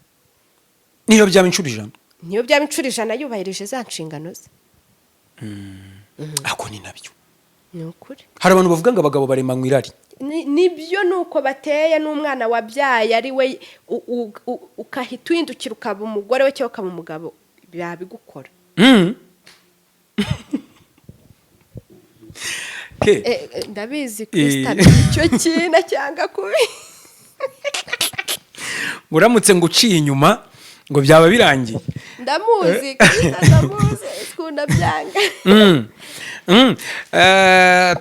Niyo byaba inshuro 100? Niyo byaba inshuro 100 yubahirije za nshingano ze. Ako ni nabyo. Ni ukuri. Hari abantu bavuga ngo abagabo baremanywa irari. Nibyo, ni uko bateye. N'umwana wabyaye ari we ukahita uhindukira ukaba umugore we cyangwa ukaba umugabo, yabigukora. Ke Ndabizi Krista, icyo kintu cyanga kubi. Ngo uramutse ngo uciye inyuma ngo byaba birangiye. Ndamuzi Krista, ndamuzi, sikunda byanga.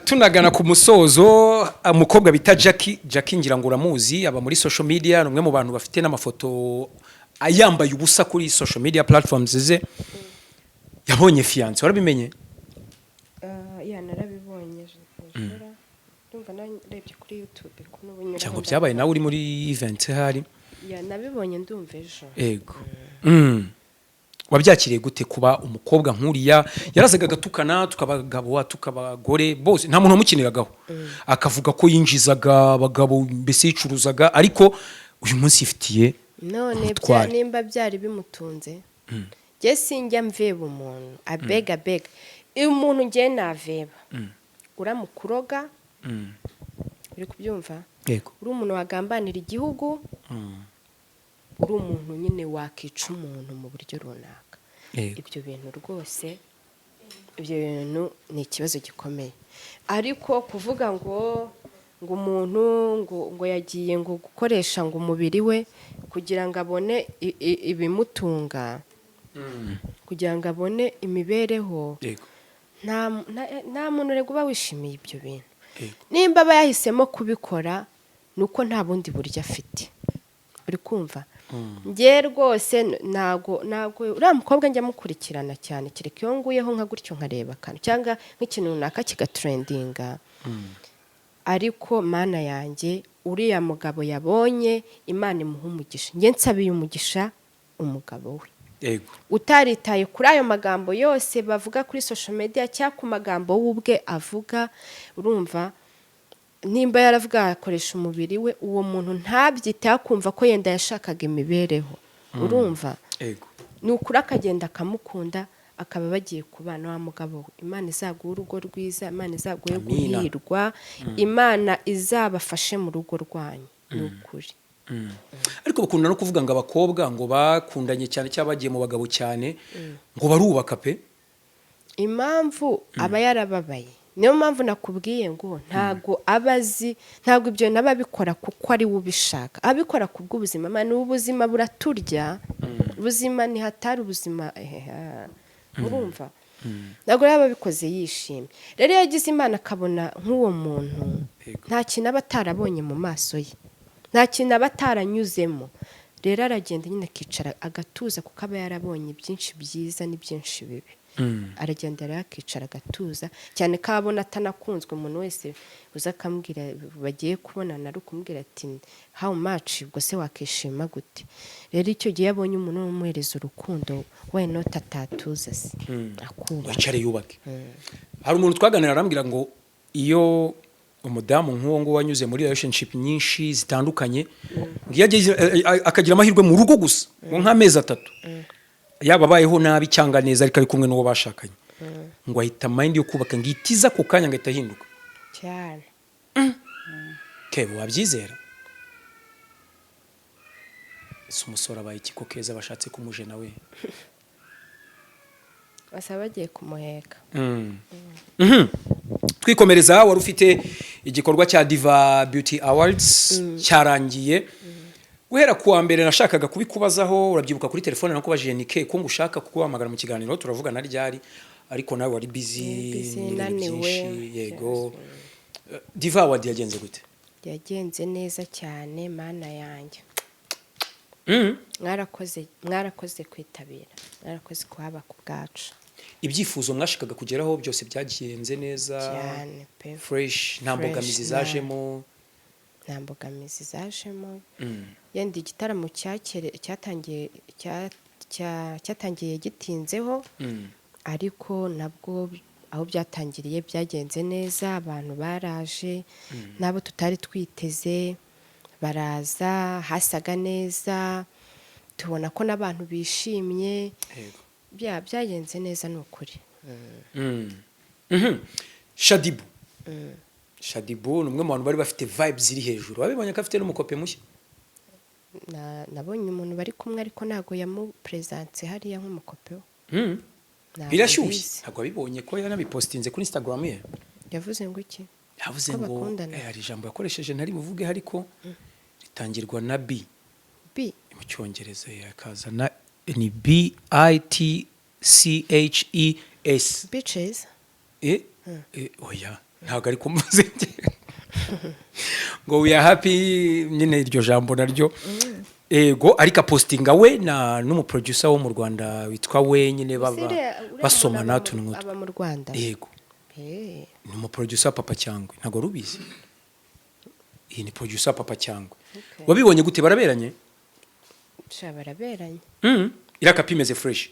Tunagana ku musozo, umukobwa bita Jackie, Jackie ngira ngo uramuzi, aba muri social media, ni umwe mu bantu bafite n'amafoto yambaye ubusa kuri social media platforms ze, yabonye fiancé, warabimenye? Ya, narabibonye ejo, ndumva narebye kuri YouTube ko n'ubu nyuraho. Cyangwa byabaye nawe uri muri event hari? Ya, nabibonye ndumva ejo. Ego. Wabyakiriye gute kuba umukobwa nk'uriya yarazaga agatukana, tukabagabo, tukabagore bose, nta muntu wamukiniragaho, akavuga ko yinjizaga abagabo, mbese yicuruzaga, ariko uyu munsi yifitiye None Ubutwari. Nimba byari bimutunze, njye sinjya mveba umuntu, abega abega iyo umuntu ngiye naveba uramukuroga, uri kubyumva? Yego. Uri umuntu wagambanira igihugu, uri umuntu nyine wakica umuntu mu buryo runaka. Ibyo bintu rwose, ibyo bintu ni ikibazo gikomeye. Ariko kuvuga ngo umuntu ngo yagiye ngo gukoresha ngo umubiri we kugira ngo abone ibimutunga, kugira ngo abone imibereho, nta muntu rero uba wishimiye ibyo bintu. Nimba aba yahisemo kubikora, ni uko nta bundi buryo afite, uri kumva? Njye rwose ntago uriya mukobwa njya mukurikirana cyane, kereka iyo nguyeho nka gutyo nkareba akantu cyangwa nk'ikintu runaka kigatrendinga. Ariko Mana yanjye, uriya mugabo yabonye, Imana imuha umugisha. Njye nsabiye umugisha umugabo we utaritaye kuri ayo magambo yose bavuga kuri social media cyangwa ku magambo we ubwe avuga. Urumva, nimba yaravuga akoresha umubiri we, uwo muntu ntabyiteho, akumva ko yenda yashakaga imibereho, urumva? Yego. Ni ukuri, akagenda akamukunda, akaba bagiye kubana. Wa mugabo we, Imana izaguhe urugo rwiza, Imana izaguhe Amina. guhirwa, Imana izabafashe mu rugo rwanyu, ni ukuri. Ariko bakunda no kuvuga ngo abakobwa ngo bakundanye cyane cyangwa bagiye mu bagabo cyane ngo barubaka pe. Impamvu aba yarababaye, niyo mpamvu nakubwiye ngo ntago aba azi, ntabwo ibyo naba abikora kuko ari we ubishaka, abikora ku bw'ubuzima. Man, ubuzima buraturya, ubuzima ntihatari ubuzima eheha. Urumva, ntabwo yaba abikoze yishimye. Rero iyo yagize Imana akabona nk'uwo muntu, nta kintu aba atarabonye mu maso ye, nta kintu aba ataranyuzemo. Rero aragenda nyine akicara agatuza, kuko aba yarabonye byinshi byiza n'ibyinshi bibi. Aragenda rero akicara agatuza, cyane ko abona atanakunzwe. Umuntu wese uza akambwira bagiye kubonana, ari ukumubwira ati: "How much?" Ubwo se wakishima gute? Rero icyo gihe iyo abonye umuntu umuhereza urukundo, why not atatuza se akubaha? Wicare yubake. Hari umuntu twaganira arambwira ngo iyo umudamu nk'uwo nguwo wanyuze muri relationship nyinshi zitandukanye, ngo iyo ageze akagira amahirwe mu rugo gusa ngo nk'amezi 3, yaba abayeho nabi cyangwa neza, ariko ari kumwe n'uwo bashakanye, ngo ahita mind yo kubaka ngo itiza ako kanya, ngo ahita ahinduka. Cyane. Kebo, wabyizera? Ese umusore abaye ikiko keza bashatse kumujena we? Basaba bagiye kumuheka. Twikomereza, wari ufite igikorwa cya Diva Beauty Awards cyarangiye guhera kuwa mbere. Nashakaga kubikubazaho, urabyibuka kuri telefone nakubajije ni ke ko ngushaka kuguhamagara mu kiganiro, turavugana ryari, ariko nawe wari busy. Busy, n'ibintu naniwe. byinshi. Yego. Diva Award yagenze gute? Yagenze neza cyane, Mana yanjye. Mwarakoze, mwarakoze kwitabira, mwarakoze kuhaba ku bwacu. Ibyifuzo mwashakaga kugeraho byose byagenze neza? Cyane pe. Fresh, nta Fresh, mbogamizi zajemo? Nta mbogamizi zajemo. Yenda igitaramo cyatangiye cyatangiye gitinzeho, ariko nabwo aho byatangiriye byagenze neza. Abantu baraje, n'abo tutari twiteze baraza, hasaga neza, tubona ko n'abantu bishimye. Byagenze neza, ni ukuri. Shaddyboo, Shaddyboo ni umwe mu bantu bari bafite vibes ziri hejuru. Wabibonye ko afite n'umukope mushya? Nabonye umuntu bari kumwe, ariko ntabwo yamuperezanse hariya nk'umukope we. Ntabwo Birashyushye. mbizi. Ntabwo wabibonye ko yanabipostinze kuri Instagram ye? Yavuze ngo iki? Yavuze Ko ngo bakundana. Hari ijambo yakoresheje ntari buvuge, ariko ritangirwa na B. B? Mu Cyongereza, akazana ni B I T C H E S. Bitches? Oya, ntabwo ari kumuze ngo "we are happy" nyine, iryo jambo naryo. Ego, ariko apostinga we na n'umuproducer wo mu Rwanda witwa we nyine, baba Uriya basomana muntu utuntu nk'utwo. aba mu Rwanda? Yego. Ni umuproducer Papa Cyangwe, ntabwo wari ubizi? Iyi ni producer Papa Cyangwe. Wabibonye gute? Baraberanye? Sha, baraberanye. Iriya couple imeze fresh.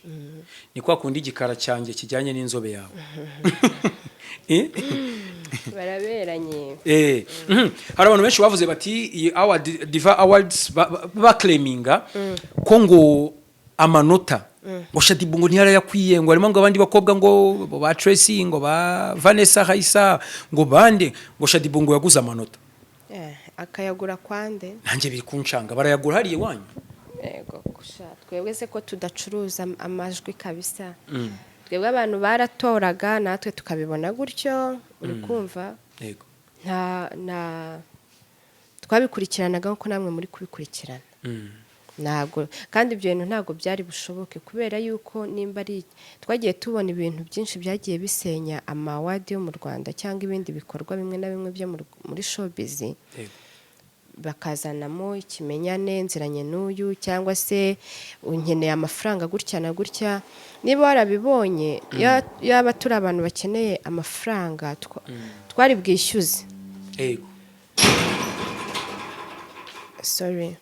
Ni kwa kundi igikara cyanjye kijyanye n'inzobe yawe. Eh? Baraberanye. Hari abantu benshi bavuze bati iyi award, Diva Awards, baclaiminga ko ngo amanota ngo Shaddyboo ngo ntiyarayakwiye, ngo harimo ngo abandi bakobwa, ngo ba Tracy, ngo ba Vanessa Raisa, ngo bande, ngo Shaddyboo ngo yaguze amanota. Akayagura kwande? Nanjye biri kuncanga. Barayagura hariya iwanyu? Yego gusha, twebwe se ko tudacuruza amajwi kabisa? Twebwe abantu baratoraga, natwe tukabibona gutyo, uri kumva? Yego. Nta twabikurikiranaga nkuko namwe muri kubikurikirana. Ntabwo kandi ibyo bintu ntabwo byari bushoboke, kubera yuko nimba ari twagiye tubona ibintu byinshi byagiye bisenya ama award yo mu Rwanda cyangwa ibindi bikorwa bimwe na bimwe byo muri showbiz, bakazanamo ikimenyane, nziranye n'uyu, cyangwa se unkeneye amafaranga gutya na gutya. Niba warabibonye, yaba turi abantu bakeneye amafaranga, twari bwishyuze. Sorry,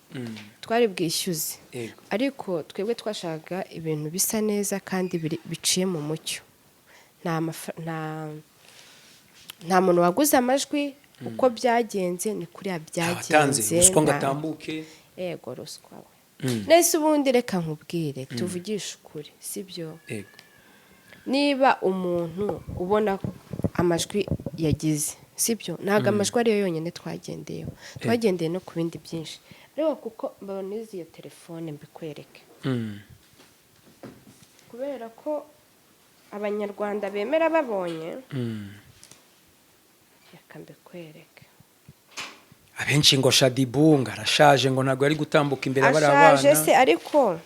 twari bwishyuze. Ariko twebwe twashakaga ibintu bisa neza kandi biciye mu mucyo. Nta muntu waguze amajwi. Uko byagenze ni kuriya Abatanze byagenze. ruswa ngo atambuke. Yego, ruswa we. Nese ubundi reka nkubwire, tuvugishe ukuri, sibyo? Yego. Niba umuntu ubona amajwi yagize, sibyo, ntabwo amajwi ariyo yonyine twagendeyeho, twagendeye no ku bindi byinshi. Ariko kuko mbabona iyo telefone mbikwereke, kubera ko Abanyarwanda bemera babonye. Reka mbikwereke. Abenshi ngo Shaddyboo ngo arashaje, ngo ntabwo ari gutambuka imbere y'abari Ashaje abana. se? Ariko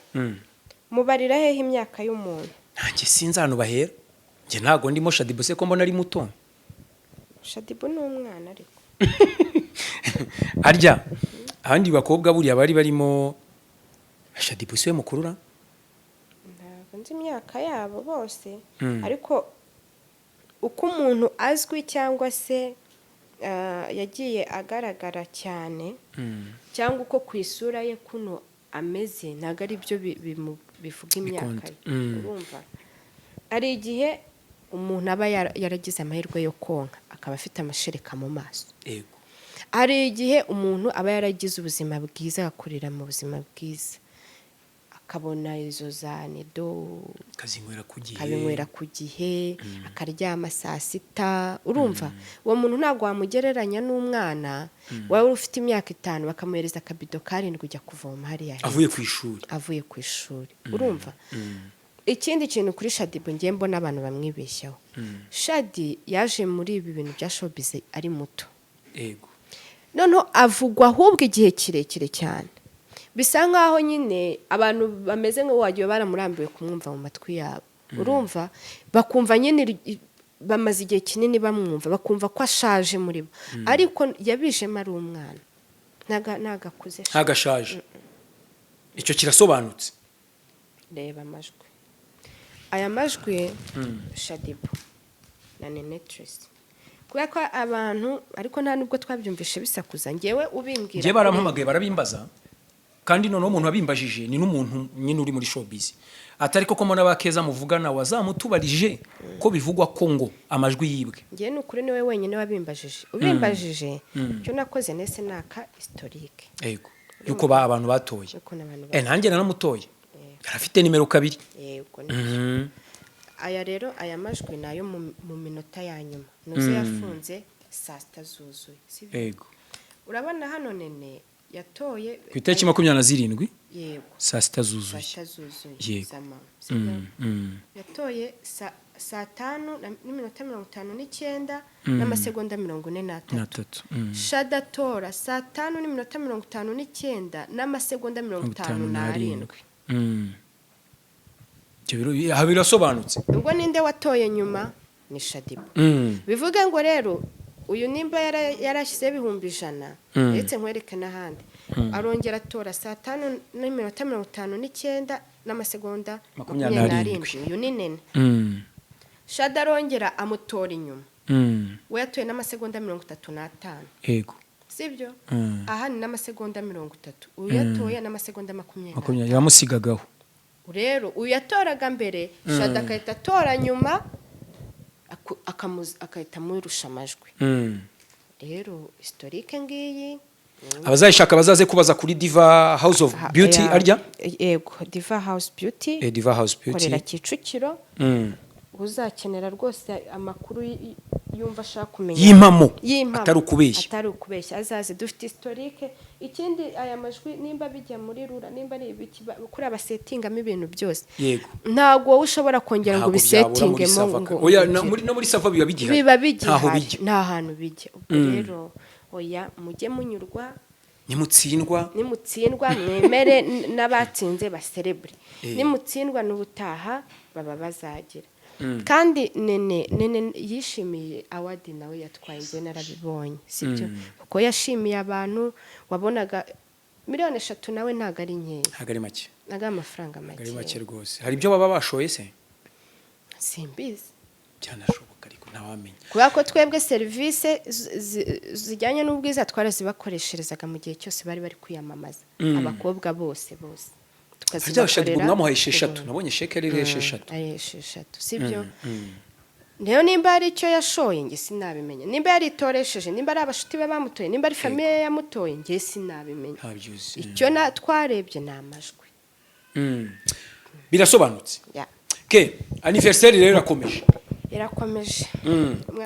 mubarira hehe imyaka y'umuntu? Nanjye sinzi ahantu bahera, njye ntabwo ndimo. Shaddyboo se ko mbona ari muto? Shaddyboo ni umwana ariko. Harya abandi bakobwa buriya bari barimo, Shaddyboo si we mukurura? Ntabwo nzi imyaka yabo bose, ariko uko umuntu azwi cyangwa se yagiye agaragara cyane, cyangwa uko ku isura ye kuno ameze, ntabwo ari byo bivuga imyaka Bikonta. ye. Urumva, hari igihe umuntu aba yaragize amahirwe yo konka akaba afite amashereka mu maso. Hari igihe umuntu aba yaragize ubuzima bwiza, agakurira mu buzima bwiza, akabona izo za Nido, akazinywera ku gihe. Akabinywera ku gihe, akaryama saa sita. Urumva, uwo muntu ntabwo wamugereranya n'umwana waba ufite imyaka 5, bakamuhereza akabido karindwi, ujya kuvoma hariya hepfo. Avuye ku ishuri. Avuye ku ishuri. Urumva, ikindi kintu kuri Shaddyboo ngiye mbona abantu bamwibeshyaho, Shaddy yaje muri ibi bintu bya showbiz ari muto. Noneho avugwa ahubwo igihe kirekire cyane, bisa nkaho nyine abantu bameze nk'uwo wagiye baramurambiwe kumwumva mu matwi yabo. Urumva, bakumva nyine bamaze igihe kinini bamwumva, bakumva ko ashaje muri bo, ariko yabijemo ari umwana. Ntago akuze. Ntagashaje, icyo kirasobanutse. Reba amajwi, aya majwi, Shaddyboo na Nene Tracy, kubera ko abantu, ariko nta nubwo twabyumvishe bisakuza, ngewe ubimbwira. Njye barampamagaye barabimbaza, kandi noneho umuntu wabimbajije ni n'umuntu nyine uri muri showbiz, atari koko mbona ba Keza muvugana, wazamutubarije ko bivugwa ko ngo amajwi yibwe. Ngewe ni ukuri, niwe wenyine wabimbajije. Ubimbajije, icyo nakoze nese naka historique. Yego, yuko ba abantu batoye. Ukuntu abantu Nanjye naramutoye, arafite nimero 2. Yego, nibyo. Aya rero, aya majwi ni ayo mu minota ya nyuma, nuze yafunze saa sita zuzuye, sibyo? Yego. Urabona hano Nene yatoye Ku itariki 27, Yego. saa sita Saa zuzuye. sita zuzuye z'amanywa, sibyo? Yatoye saa tanu n'iminota 59 n'amasegonda 43. N'atatu. Shaddy atora saa tanu n'iminota 59 n'amasegonda 57. Ibyo aha birasobanutse. Ubwo ninde watoye nyuma? Ni Shaddyboo. Bivuge ngo rero uyu nimba yarashyizeho 100,000, ndetse nkwereke n'ahandi, arongera atora saa tanu n'iminota 59 n'amasegonda 27. 27. Uyu ni Nene. Shaddy arongera amutora inyuma. We yatoye n'amasegonda 35. Sibyo? Aha ni n'amasegonda 30, uyu yatoye n'amasegonda 20. 20 yamusigagaho. Rero uyu yatoraga mbere, Shaddy agahita atora nyuma. Agahita amurusha amajwi. Rero historique ngiyi. Abazayishaka bazaze kubaza kuri Diva House of Beauty. Arya? Yego, Diva House Beauty. Diva House Beauty. Korera Kicukiro. Uzakenera rwose amakuru yumva ashaka kumenya y'impamo, y'impamo, atari ukubeshya. Atari ukubeshya, azaze, dufite historique. Ikindi, aya majwi nimba bijya muri RURA, nimba ari ibiki, kuri abasettingamo ibintu byose, ntabwo wowe ushobora kongera ngo Ntabwo byabura muri ubisettingemo server. ngo Oya, ugire. No muri server biba bigihari. Biba Ntaho bigihari. bijya. Nta hantu bijya. Ubwo rero oya, mujye munyurwa. Nimutsindwa, Nimutsindwa mwemere, n'abatsinze baserebure. Nimutsindwa n'ubutaha baba bazagira. Kandi Nene yishimiye award nawe yatwaye, njye narabibonye, sibyo? Kuko yashimiye abantu, wabonaga miliyoni 3 nawe ntabwo ari nkeya. Ntabwo ari make. Ntabwo ari amafaranga Ntabwo ari make make. rwose. Hari ibyo baba bashoye se? Simbizi. Byanashoboka, ariko ntawamenya. Kubera ko twebwe serivisi zijyanye n'ubwiza twarazibakoresherezaga mu gihe cyose bari bari kwiyamamaza, abakobwa bose bose. Harya Shaddy tukazibakorera mwamuhaye 6? Ubuntu. Nabonye sheke ari 6. Ari 6, sibyo? Rero nimba hari icyo yashoye, njye sinabimenya. Nimba yaritoresheje, nimba ari abashuti be bamutoye, nimba ari famille ye yamutoye, njye sinabimenya. Ntabyo uzi. Icyo na twarebye ni amajwi. Birasobanutse. Ya. Ke anniversaire rero irakomeje. Irakomeje.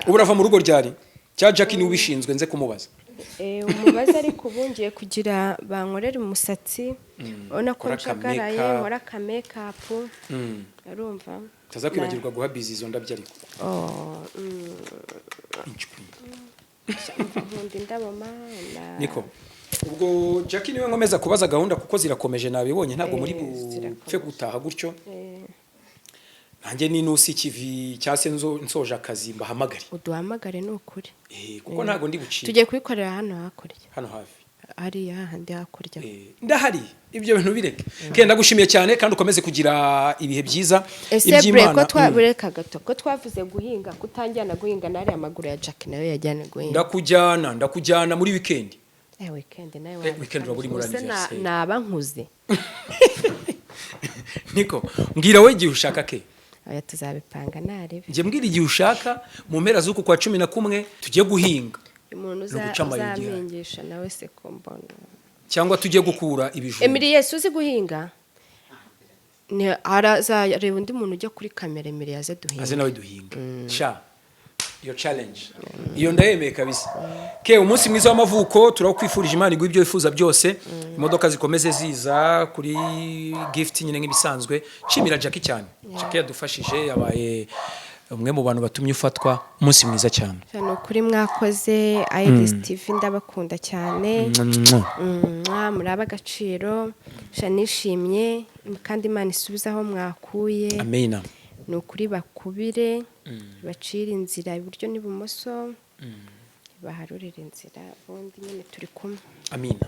Ubu urava mu rugo ryari? Cya Jackie niwe ubishinzwe, nze kumubaza. Umubaze, ariko ubu ngiye kugira bankorere umusatsi, ubona ko Ukore njagaraye. aka-makeup. Nkora aka makeup, urumva? Utaza kwibagirwa guha bizi izo ndabyo ariko. Oh, Inshwi. Nkunda indabo mana. Niko ubwo Jackie niwe nkomeza kubaza gahunda, kuko zirakomeje nabibonye, ntabwo muri bupfe Zirakomeje. gutaha gutyo. Nanjye ni nusi ikivi cyangwa se nsoje akazi mbahamagare. Uduhamagare ni ukuri. Kuko ntabwo ndi bucike. Tugiye kubikorera hano hakurya. Hano hafi. Hariya hahandi hakurya. Ndahari, ibyo bintu bireke. Ke ndagushimiye cyane kandi ukomeze kugira ibihe byiza. Ese bre ko Iby'Imana, twabureka gato, ko twavuze guhinga, kutanjyana guhinga, nariya amaguru ya Jack nayo yajyana guhinga? Ndakujyana muri weekend. Weekend nayo. Weekend uraba uri muri Ubuse anniversaire. Naba nkuze. Niko mbwira we igihe ushaka ke. Oya, tuzabipanga narebe. Njye mbwira igihe ushaka, mu mpera z'uku kwa 11 tujye guhinga. Umuntu Ni uguca amayugi hano. uzamenyesha nawe se ko mbona. Cyangwa tujye gukura ibijumba. Emily, Yesu uzi guhinga, ni arazareba undi muntu ujya kuri kamera, Emily yaze duhinga. Aze nawe duhinga. Sha, iyo challenge iyo ndayemeye kabisa. Ke umunsi mwiza w'amavuko turawukwifurije, Imana iguhe ibyo wifuza byose, imodoka zikomeze ziza kuri gift nyine nk'ibisanzwe. Nshimira Jackie cyane, Jackie yadufashije, yabaye umwe mu bantu batumye ufatwa. Umunsi mwiza cyane. Ni ukuri mwakoze, Iris TV ndabakunda cyane. Mwa muri ab'agaciro sha, nishimye kandi Imana isubize aho mwakuye. Amina. Ni ukuri bakubire, bacire inzira iburyo n'ibumoso, baharurire inzira, ubundi nyine turi kumwe. Amina.